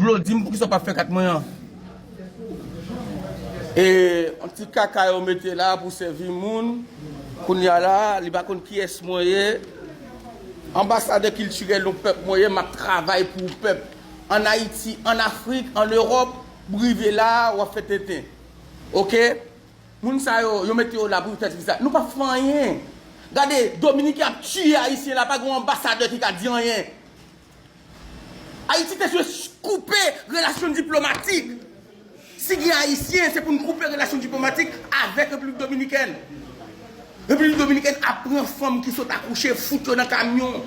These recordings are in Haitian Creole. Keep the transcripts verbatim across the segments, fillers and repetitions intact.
Vle w di m poukisa w pa fè kat mwen an? E yon ti kaka yo mete la pou sèvi moun. Kounye a la, li pa konn kiyès mwen ye. Anbasadè kiltirèl yon pèp mwen ye, m ap travay pou pèp. Ann Ayiti, ann Afrik, ann Ewòp, m rive la, w ap fè tenten. Oke? Moun sa yo, yo mete yo la pou yo fè sa. Nou p ap fè anyen. Gade, Dominiken ap tiye Ayisyen la, pa gen yon anbasadè ki ka di anyen. Ayiti te dwe koupe relasyon diplomatik. Si gen Ayisyen, se pou n koupe relasyon diplomatik avèk Repiblik Dominikèn. Repiblik Dominikèn ap pran fanm ki sot akouche, fout yo nan kamyon.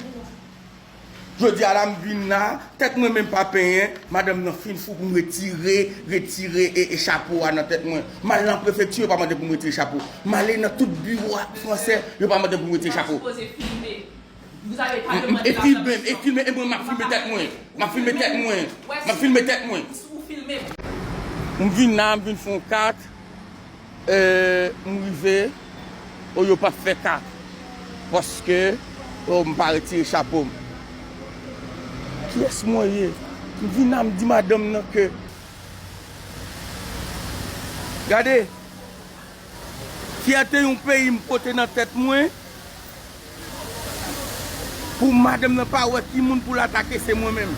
Jodi a la, m vin la, tèt mwen menm pa penyen, madanm nan fin fou pou m retire, retire e, e chapo a nan tèt mwen. M al nan prefekti, yo pa mande pou m retire chapo. M ale nan tout biwo a fransè, yo pa mande pou m retire chapo. Vous avez pas demandé la permission. E filme, e filme, e mwen m ap filme tèt mwen. M ap filme tèt mwen. M ap filme tèt mwen. Ou filme. M vin la, m vin fè yon kat. E, m rive, o, yo p ap fè kat. Paske, o, m pa retire chapo m. Kiyès mwen ye? M vin la, m di madanm nan ke, gade, fyète yon peyi m pote nan tèt mwen, pou madanm nan pa wè ki moun pou l atake, se mwen menm.